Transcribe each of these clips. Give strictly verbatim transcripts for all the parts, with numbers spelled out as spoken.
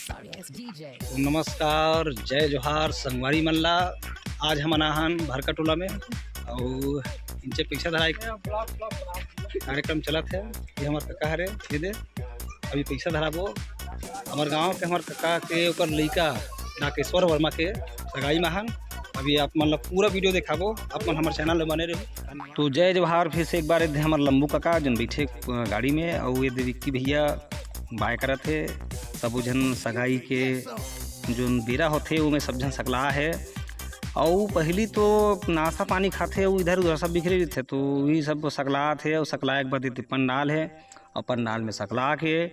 Sorry, it's D J. नमस्कार, जय जोहार संगवारी मन ला। आज हमन आहन भरका टोला में अउ इनचे पैसा धराए कार्यक्रम चलत हे। ये हमर कका हरे, ये दे, अभी पैसा धराबो। हमर गांव के हमर कका के ओकर लइका नागेश्वर वर्मा के सगाई में आहन। अभी आप मन ला पूरा वीडियो देखाबो, आप मन हमर चैनल में बने रहो। तो जय जोहार फिर से एक बार, ये दे हमर लंबू कका जोन बैठे, अ, गाड़ी में, अउ ये दे विक्की भैया बाय करत हे। सबो झन सगाई के जोन बेरा होथे, ओमे सब झन सकला हे। अउ पहली तो नाश्ता पानी खाथे, अउ इधर उधर सब बिखरे रहिथे, तो वही सब सकलात हे, अउ सकलाए के बाद एती पंडाल हे, अउ पंडाल में सकला के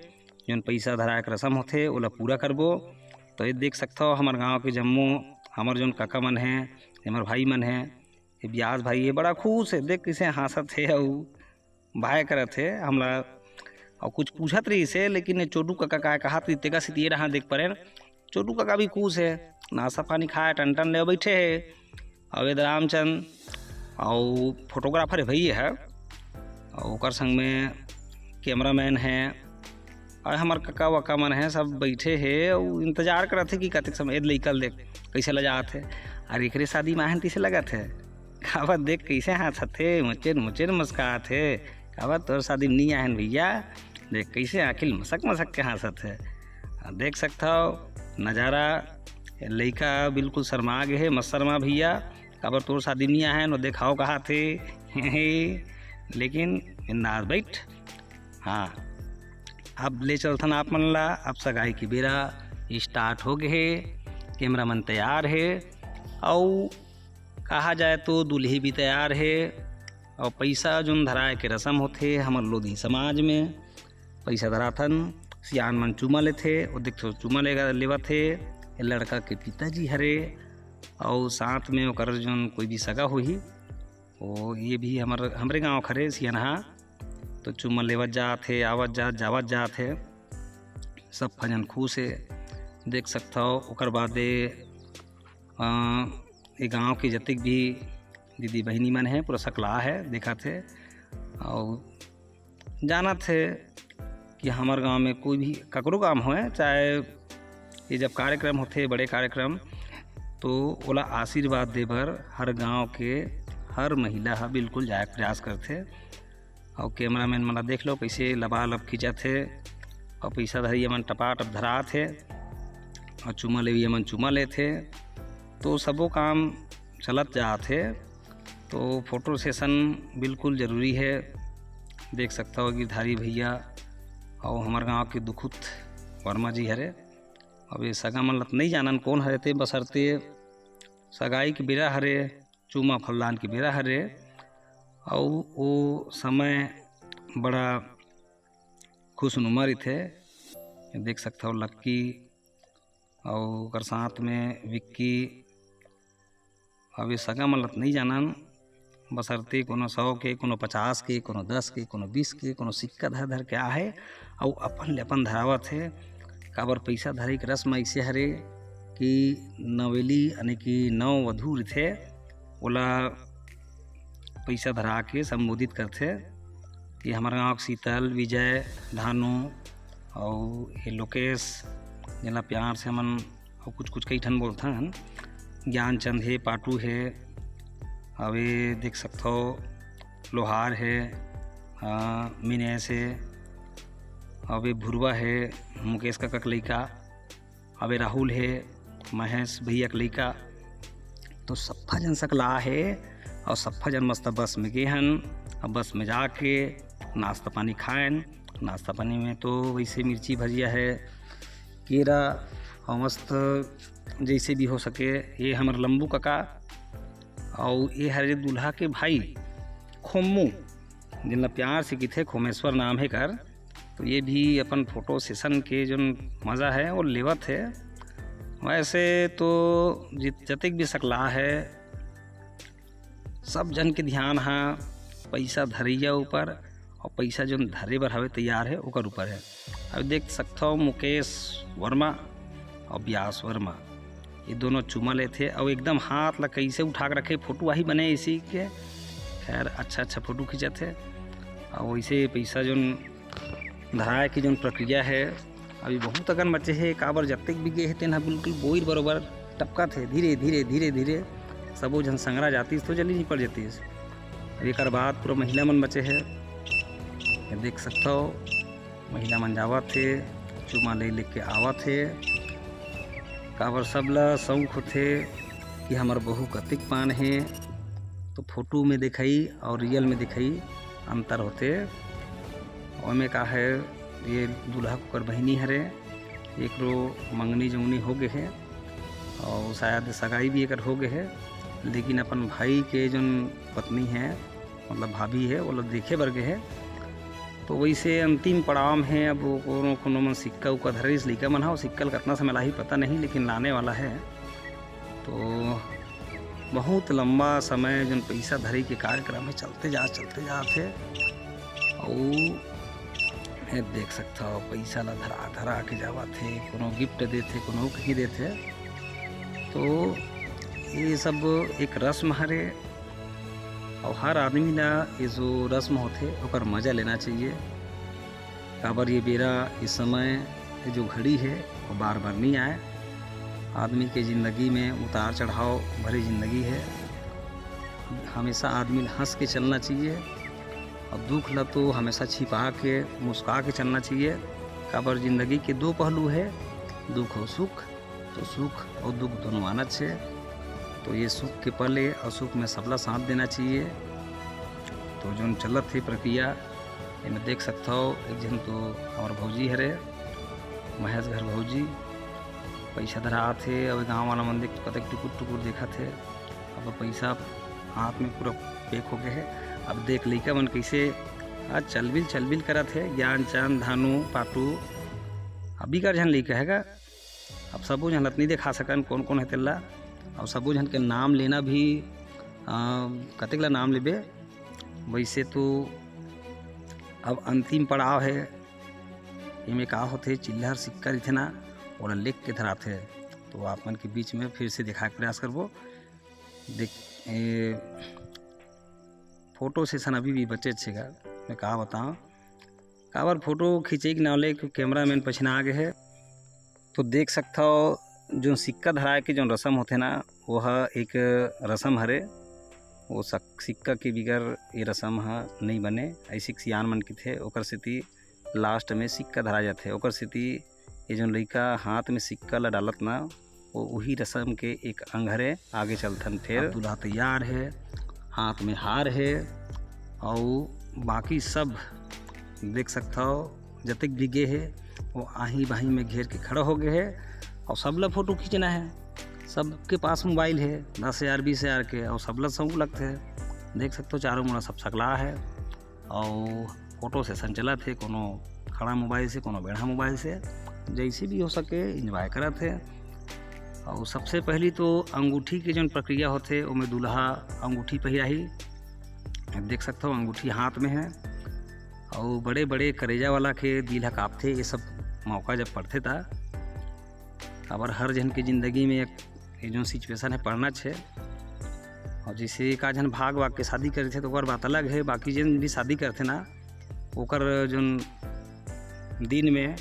जोन पैसा धराए के रसम होथे, ओला पूरा करबो। तो ये देख सकथव, हमर गांव के जम्मो, हमर जोन कका मन हे, हमर भाई मन हे, ये ब्यास भाई हे, बड़ा खुश हे। देख, कइसे हाँसत हे अउ बाय करत हे हमला, अउ कुछ पूछत रहिस हे, लेकिन ये चोटू कका काय कहत रहिस, तेकर सेती ये डहार देख परेन। चोटू कका भी खुश हे, नाश्ता पानी खाए, टन टन ले बैठे हे। अउ ये दे रामचंद अउ फोटोग्राफर हे भई, ये ह, अउ ओकर संग में कैमरामैन हे, अउ हमर कका वका मन हे, सब बैठे हे अउ इंतजार करत हे कि कतेक समय। ए दे लइका ल देख, कइसे लजात हे। अरे, एकरे शादी में आहन तइसे लगत हे। काबर देख, कइसे हाँसत हे, मुचेर मुचेर मुस्कात हे। काबर तोर शादी में नइ आहन भैया, देख कइसे आँखी ल मसक मसक के हाँसत हे। आ, देख सकथव नजारा, लइका बिल्कुल शर्मा गे हे, मत शर्मा भैया, काबर तोर शादी में नइ आहन, वो देखाव कहत हे। लेकिन बिंदास बैठ। हाँ, अब ले चलथन आप मन ला। अब सगाई के बेरा start हो गे हे, कैमरा मन तैयार हे, अउ कहा जाए तो दुल्ही भी तैयार हे। अउ पैसा जोन धराए के रसम होथे हमर लोधी समाज में, पैसा धराथन, सियान मन चूमा लेथे, वो देखथो चूमा लेगा, लेवत हे, ये लड़का के पिताजी हरे, अउ साथ में ओकर जोन कोई भी सगा होही, वो ये भी हमर, हमरे गांव के हरे सियनहा, तो चूमा लेवत जात हे, आवत जात, जावत जात हे, सब झन खुश हे। देख सकथव, ओकर बाद ये, अ, ये गांव के जतेक भी दीदी बहिनी मन हे, पूरा सकला हे, देखत हे, अउ जानत हे कि हमर गांव में कोई भी ककरो काम होय, चाहे ये जब कार्यक्रम होथे, बड़े कार्यक्रम, तो ओला आशीर्वाद दे बर हर गांव के हर महिला ह बिल्कुल जाए के प्रयास करथे। अउ कैमरामैन मन ला देख लो, कइसे लबालब खींचत हे, अउ पैसा धरइया मन टपाटप धरात हे, अउ चूमा लेवइया मन चूमा लेथे। तो सबो काम चलत जात हे। तो फोटो सेशन बिल्कुल जरूरी हे। देख सकथव गिरधारी भैया अउ हमर गांव के दुखुत वर्मा जी हरे। अब ये सगा मन ल त नइ जानन कोन हरे ते, बसरते सगाई के बेरा हरे, चूमा फलदान के बेरा हरे, अउ ओ समय बड़ा खुशनुमा रहिथे। देख सकथव लक्की अउ ओकर साथ में विक्की। अब ये सगा मन ल त नइ जानन, बसरते कोनो सौ के, कोनो पचास के, कोनो दस के, कोनो बीस के, कोनो सिक्का धर धर के आहे, अउ अपन ले अपन धरावत हे। काबर पैसा धरे के रस्म अइसे हरे कि नवेली, यानी कि नव वधू रहिथे, ओला पैसा धरा के संबोधित करथे कि हमर गांव के शीतल, विजय, धानु अउ ये लोकेश, जेला प्यार से हमन अउ कुछ कुछ कई ठन बोलथन, ज्ञानचंद हे, पाटू हे, अउ ये देख सकथव लोहार हे, अ, मिनेश हे, अउ ये भुरवा हे, मुकेश कका के लइका, अउ ये राहुल हे, महेश भैया के लइका। तो सफ्फा जन सकला हे अउ सफ्फा जन मस्त बस में गे हन। अब बस में जाके नाश्ता पानी खाएन। नाश्ता पानी में तो वैसे मिर्ची भजिया हे, केरा अउ मस्त जैसे भी हो सके। ये हमर लंबू कका अउ ये हरे दूल्हा के भाई खोम्मू, जिनला प्यार से किथे खोमेश्वर नाम हे कर। तो ये भी अपन फोटो सेशन के जोन मजा हे वो लेवत हे। वैसे तो जित-, जतेक भी सकला हे, सब जन के ध्यान हा पैसा धरैया ऊपर अउ पैसा जोन धरे बर हवे तैयार हे ओकर ऊपर हे। अब देख सकथव मुकेश वर्मा अउ ब्यास वर्मा ये दोनों चुमा लेथे अउ एकदम हाथ ला कैसे उठा के रखे, फोटो आही बने इसी के। खैर अच्छा अच्छा फोटो खींचत हे। अउ वैसे पैसा जोन धराए के जोन प्रक्रिया हे अभी बहुत अकन बचे हे, काबर जतेक भी गे हे, तेन ह बिल्कुल बोइर बरोबर टपकत हे, धीरे, धीरे, धीरे, धीरे। सबो झन संघरा जातिस तो जल्दी निपट जतिस। अब एकर बाद पूरा महिला मन बचे हे, ये देख सकथव, महिला मन जावत हे, चुमा ले लेके आवत हे, काबर सबला शौक होथे कि हमर बहू कतेक पान हे, तो फोटो में दिखाई और रियल में दिखाई अंतर होथे। ओमे का है, ये दूल्हा के ओकर बहिनी हरे, एकरो मंगनी जंगनी हो गे हे और शायद सगाई भी एकर हो गे हे, लेकिन अपन भाई के जोन पत्नी है, मतलब भाभी है, वो लोग देखे बर गे हे। तो वैसे अंतिम पड़ाव में है, अब वो कोनो कोनो मन सिक्का उक्का धरिस, लइका मन हा, वो सिक्का ल कतना समय लाही पता नहीं, लेकिन लाने वाला है। तो बहुत लंबा समय जोन पैसा धरे के कार्यक्रम है, चलते जा चलते जात है। अउ ये देख सकथव, पैसा ला धरा धरा के जावत हे, कोनो गिफ्ट देथे, कोनो कहीं देथे। तो ये सब एक रस्म हरे, अउ हर आदमी ला ये जो रस्म होथे, ओकर मजा लेना चाहिए। काबर ये बेरा, ये समय, ये जो घड़ी है, वो बार बार नहीं आए। आदमी के जिंदगी में उतार चढ़ाव भरी जिंदगी है। हमेशा आदमी ला हंस के चलना चाहिए और दुख ला तो हमेशा छिपा के, मुस्का के चलना चाहिए। काबर जिंदगी के दो पहलू है, दुख और सुख। तो सुख और दुख दोनों आना चाहिए। तो ये सुख के पल है और सुख में सबला साथ देना चाहिए। तो जोन चलत हे प्रक्रिया, एमे देख सकथव, एक झन तो हमर भौजी हरे, महेश घर भौजी, पैसा धरात हे, अउ गाँव वाला मन देख कतेक टुकुर टुकुर देखत हे। अब पैसा हाथ में पूरा पैक हो गए हे। अब देख लइका मन कैसे आज चलबिल चलबिल करत हे, ज्ञान चंद, धानु, पाटू, अभी कर झन लइका हे गा। अब सबो झन ल त नहीं देखा सकन कौन कौन है तेला, अउ सबो झन के नाम लेना भी, आ, कतेक ला नाम लेबे। वैसे तो अब अंतिम पड़ाव है, एमे का होथे, चिल्लहर सिक्का रहिथे ना, ओला लेख के धराथे। तो आप मन के बीच में फिर से दिखाए के प्रयास करबो। देख, ए, फोटो सेशन अभी भी बचे छेगा, मैं का बताऊं, काबर फोटो खींचे के नाम ले कैमरामैन पछिना आगे है। तो देख सकथव, जो सिक्का धराए के जो रसम होथे ना, वो ह एक रसम हरे। वो सक-, सिक्का के बिगर ये रसम ह नहीं बने, ऐसे सियान मन किथे। ओकर सेती लास्ट में सिक्का धरा जाथे। ओकर सेती ये जो लइका हाथ में सिक्का ला डालत ना, वो उही रसम के एक अंग हरे। आगे चलथन फिर। अब दूल्हा तैयार है, हाथ में हार है, अउ बाकी सब देख सकथव, जतेक भी गे हे, वो आही बाही में घेर के खड़ा हो गए हे, अउ सबला फोटो खींचना है। सबके पास मोबाइल है, दस हजार, बीस हजार के, अउ सबला शौक लगथे। देख सकथव, चारों मुड़ा सब सकला है, अउ फोटो सेशन चलत हे, कोनो खड़ा मोबाइल से, कोनो बेढ़ा मोबाइल से, जैसे भी हो सके एंजॉय करत हे। अउ सबसे पहली तो अंगूठी के जोन प्रक्रिया होथे, ओमे दूल्हा अंगूठी पहिराही। देख सकथव, अंगूठी हाथ में है, अउ बड़े बड़े करेजा वाला के दिल ह कांपथे ये सब मौका जब पड़थे ता। काबर हर झन के जिंदगी में एक ये जोन सिचुएशन है, पड़ना छे। और जैसे एक आध झन भाग वाग के शादी करे थे, तो ओकर बात अलग है, बाकी जिन भी शादी करथे ना, ओकर जोन दिन में,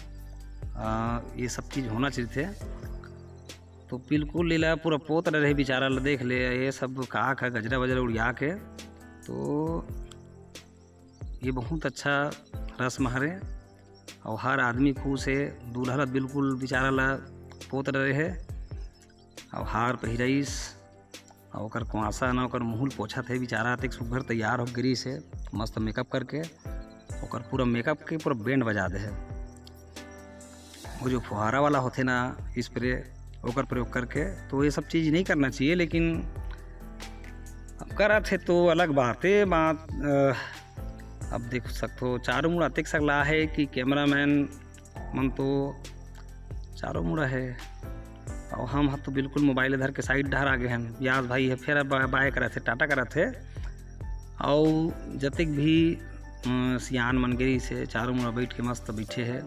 आ, ये सब चीज़ होना चाहिए थे। तो बिल्कुल लीला पूरा पोत रहे बेचारा ला, देख ले, ये सब का का गजरा वजरा उड़िया के। तो ये बहुत अच्छा रस्म हरे, और हर आदमी खुश है। दूल्हा ला बिल्कुल बेचारा ला पोत रहे है, और हार पहिराइस, और ओकर कुआसा ना ओकर मुहुल पोछत है। बेचारा अतेक सुघर तैयार हो गिरिस है, मस्त मेकअप करके, ओकर पूरा मेकअप के पूरा बैंड बजा दे है। वो जो फुहारा वाला होथे ना स्प्रे, ओकर प्रयोग करके। तो ये सब चीज़ नहीं करना चाहिए, लेकिन अब करत हे तो अलग बात है। बात, अ, अब देख सकथो, चारों मुड़ा अतेक सकला है कि कैमरामैन मन तो चारों मुड़ा है, और हम ह तो बिल्कुल मोबाइल धर के साइड डहर आ गए हैं। ब्यास भाई है, फिर अब बाय करत हे, टाटा करत हे, और जतेक भी, अ, सियान मन गिरिस हे, चारों मुड़ा बैठ के मस्त बैठे है।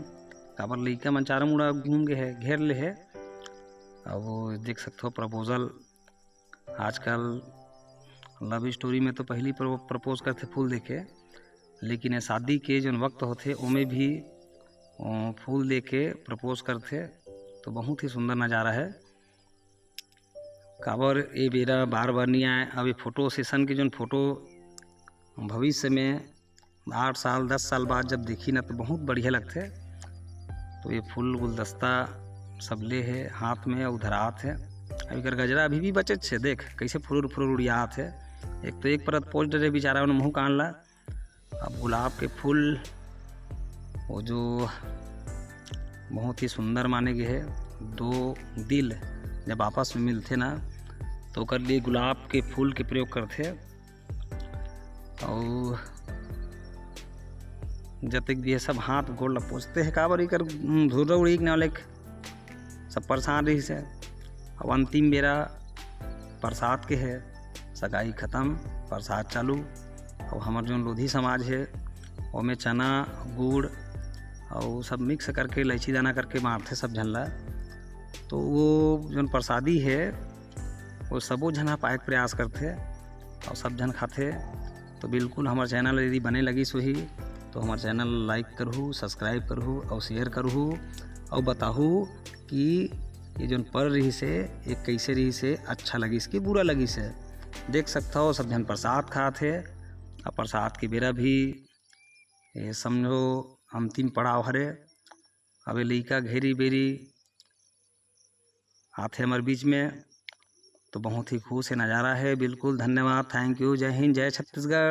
काबर लइका मन चारों मुड़ा घूम गए है, घेर ले है। अब वो देख सकथो, प्रपोजल, आजकल लव स्टोरी में तो पहली प्रपो-, प्रपोज करथे फूल देके, लेकिन ये शादी के जोन वक्त होथे, ओमे भी अ, फूल दे के प्रपोज करथे। तो बहुत ही सुंदर नज़ारा है। काबर ये बेरा बार बार नहीं आए। अब ये फोटो सेशन के जोन फोटो भविष्य में आठ साल दस साल बाद जब देखी ना, तो बहुत बढ़िया लगथे। तो ये फूल गुलदस्ता सब ले हे हाथ में, अउ धरात हे। अब एकर गजरा अभी भी बचेच हे, देख कैसे फुरुर फुरुर उड़ियात हे। एक तो एक परत पोंछ डरे बेचारा मन मुँह कान ला। अब गुलाब के फूल, वो जो बहुत ही सुंदर माने गे हे, दो दिल जब आपस में मिलथे ना, तो ओकर लिए गुलाब के फूल के प्रयोग करथे। अउ जतेक भी हे, सब हाथ गोड़ ला पोंछथे हे, काबर एकर, उम, धुर्रा उड़ी के नाम लेके सब परेशान रहिस हे। अब अंतिम बेरा प्रसाद के हे, सगाई खत्म, प्रसाद चालू। अउ हमर जोन लोधी समाज हे, ओमे चना, गुड़ अउ सब मिक्स करके, इलायची दाना करके बांटथे सब झन ला। तो वो जोन प्रसादी हे, वो सबो झन ह पाए के प्रयास करथे अउ सब झन खाथे। तो बिल्कुल हमर चैनल यदि बने लगिस होही, तो हमर चैनल लाइक करहू, सब्सक्राइब करहू अउ शेयर करहू अउ बताहू कि ये जोन पर्व रहिस हे, ये कैसे रहिस हे, अच्छा लगिस कि बुरा लगिस हे। देख सकथव, सब झन प्रसाद खात हे, अउ प्रसाद के बेरा भी, ये समझो, अंतिम पड़ाव हरे। अब ये लइका घेरी बेरी आथे हमर बीच में, तो बहुत ही खुश हे, नज़ारा हे बिल्कुल। धन्यवाद, thank you, जय हिंद, जय छत्तीसगढ़।